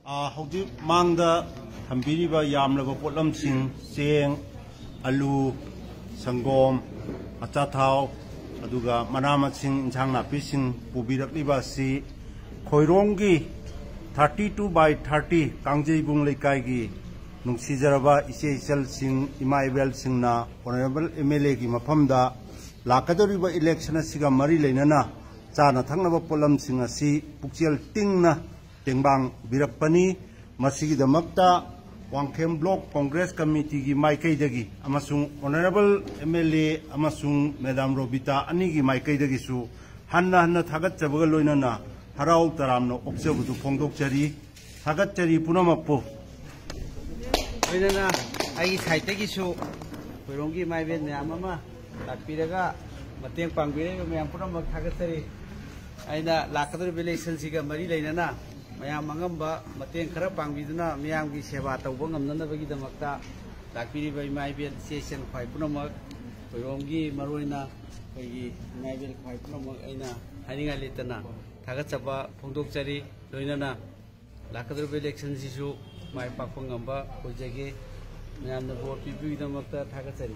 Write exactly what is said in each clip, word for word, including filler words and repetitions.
ꯑꯥ, ꯍꯧꯖꯤꯛ ꯃꯥꯡꯗ ꯊꯝꯕꯤꯔꯤꯕ ꯌꯥꯝꯂꯕ ꯄꯣꯠꯂꯝꯁꯤꯡ, ꯆꯦꯡ, ꯑꯂꯨ, ꯁꯪꯒꯣꯝ, ꯑꯆꯥꯊꯥꯎ, ꯑꯗꯨꯒ ꯃꯅꯥ ꯃꯁꯤꯡ, ꯏꯟꯁꯥꯡ ꯅꯥꯄꯤꯁꯤꯡ ꯄꯨꯕꯤꯔꯛꯂꯤꯕ ꯑꯁꯤ ꯈꯣꯏꯔꯣꯡꯒꯤ thirty two by thirty ꯀꯥꯡꯖꯩꯕꯨꯡ ꯂꯩꯀꯥꯏꯒꯤ ꯅꯨꯡꯁꯤꯖꯔꯕ ꯏꯆꯦ ꯏꯆꯜꯁꯤꯡ, ꯏꯃꯥ ꯏꯕꯦꯜꯁꯤꯡꯅ Honourable M L Aꯒꯤ ꯃꯐꯝꯗ ꯂꯥꯛꯀꯗꯧꯔꯤꯕ election ꯑꯁꯤꯒ ꯃꯔꯤ ꯂꯩꯅꯅ ꯆꯥꯅ ꯊꯛꯅꯕ ꯄꯣꯠꯂꯝꯁꯤꯡ ꯑꯁꯤ ꯄꯨꯛꯆꯦꯜ ꯇꯤꯡꯅ ꯇꯦꯡꯕꯥꯡꯕꯤꯔꯛꯄꯅꯤ꯫ ꯃꯁꯤꯒꯤꯗꯃꯛꯇ ꯋꯥꯡꯈꯦꯝ Block Congress Committeeꯒꯤ ꯃꯥꯏꯀꯩꯗꯒꯤ ꯑꯃꯁꯨꯡ Honourable M L A ꯑꯃꯁꯨꯡ Madam ꯔꯣꯕꯤꯇꯥ ꯑꯅꯤꯒꯤ ꯃꯥꯏꯀꯩꯗꯒꯤꯁꯨ ꯍꯟꯅ ꯍꯟꯅ ꯊꯥꯒꯠꯆꯕꯒ ꯂꯣꯏꯅꯅ ꯍꯔꯥꯎ ꯇꯔꯥꯝꯅ ꯑꯣꯛꯆꯕꯗꯨ ꯐꯣꯡꯗꯣꯛꯆꯔꯤ꯫ ꯊꯥꯒꯠꯆꯔꯤ ꯄꯨꯝꯅꯃꯛꯄꯨ꯫ ꯂꯣꯏꯅꯅ ꯑꯩꯒꯤ sideꯇꯒꯤꯁꯨ ꯈꯣꯏꯔꯣꯡꯒꯤ ꯏꯃꯥ ꯏꯕꯦꯟ ꯃꯌꯥꯝ ꯑꯃ ꯂꯥꯛꯄꯤꯔꯒ ꯃꯇꯦꯡ ꯄꯥꯡꯕꯤꯔꯛꯏꯕ ꯃꯌꯥꯝ ꯄꯨꯝꯅꯃꯛ ꯊꯥꯒꯠꯆꯔꯤ꯫ ꯑꯩꯅ ꯂꯥꯛꯀꯗꯧꯔꯤꯕ electionꯁꯤꯒ ꯃꯔꯤ ꯂꯩꯅꯅ ꯃꯌꯥꯝ ꯑꯉꯝꯕ ꯃꯇꯦꯡ ꯈꯔ ꯄꯥꯡꯕꯤꯗꯨꯅ ꯃꯤꯌꯥꯝꯒꯤ ꯁꯦꯕꯥ ꯇꯧꯕ ꯉꯝꯅꯅꯕꯒꯤꯗꯃꯛꯇ ꯂꯥꯛꯄꯤꯔꯤꯕ ꯏꯃꯥ ꯏꯕꯦꯜ ꯏꯆꯦ ꯏꯆꯟ ꯈ꯭ꯋꯥꯏ ꯄꯨꯝꯅꯃꯛ, ꯈꯣꯏꯔꯣꯡꯒꯤ ꯃꯔꯨꯑꯣꯏꯅ ꯑꯩꯈꯣꯏꯒꯤ ꯏꯃꯥ ꯏꯕꯦꯜ ꯈ꯭ꯋꯥꯏ ꯄꯨꯝꯅꯃꯛ ꯑꯩꯅ ꯍꯥꯏꯅꯤꯡꯉꯥꯏ ꯂꯩꯇꯅ ꯊꯥꯒꯠꯆꯕ ꯐꯣꯡꯗꯣꯛꯆꯔꯤ꯫ ꯂꯣꯏꯅꯅ ꯂꯥꯛꯀꯗꯧꯔꯤꯕ electionꯁꯤꯁꯨ ꯃꯥꯏ ꯄꯥꯛꯄ ꯉꯝꯕ ꯑꯣꯏꯖꯒꯦ꯫ ꯃꯌꯥꯝꯅ vote ꯄꯤꯕꯒꯤꯗꯃꯛꯇ ꯊꯥꯒꯠꯆꯔꯤ꯫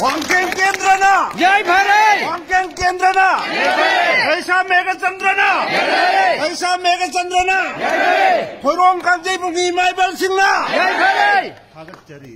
ꯋꯥꯡꯀꯦꯡ ꯀꯦꯟꯗ꯭ꯔꯅ! ꯌꯥꯏꯐꯔꯦ! ꯋꯥꯡꯀꯦꯡ ꯀꯦꯟꯗ꯭ꯔꯅ! ꯌꯥꯏꯐꯔꯦ! ꯂꯩꯁꯥ ꯃꯦꯘꯆꯟꯗ꯭ꯔꯅ! ꯌꯥꯏꯐꯔꯦ! ꯂꯩꯁꯥ ꯃꯦꯘꯆꯟꯗ꯭ꯔꯅ! ꯌꯥꯏꯐꯔꯦ! ꯈꯣꯏꯔꯣꯡ ꯀꯥꯡꯖꯩꯕꯨꯡꯒꯤ ꯏꯃꯥ ꯏꯕꯦꯜꯁꯤꯡꯅ! ꯌꯥꯏꯐꯔꯦ! ꯊꯥꯒꯠꯆꯔꯤ꯫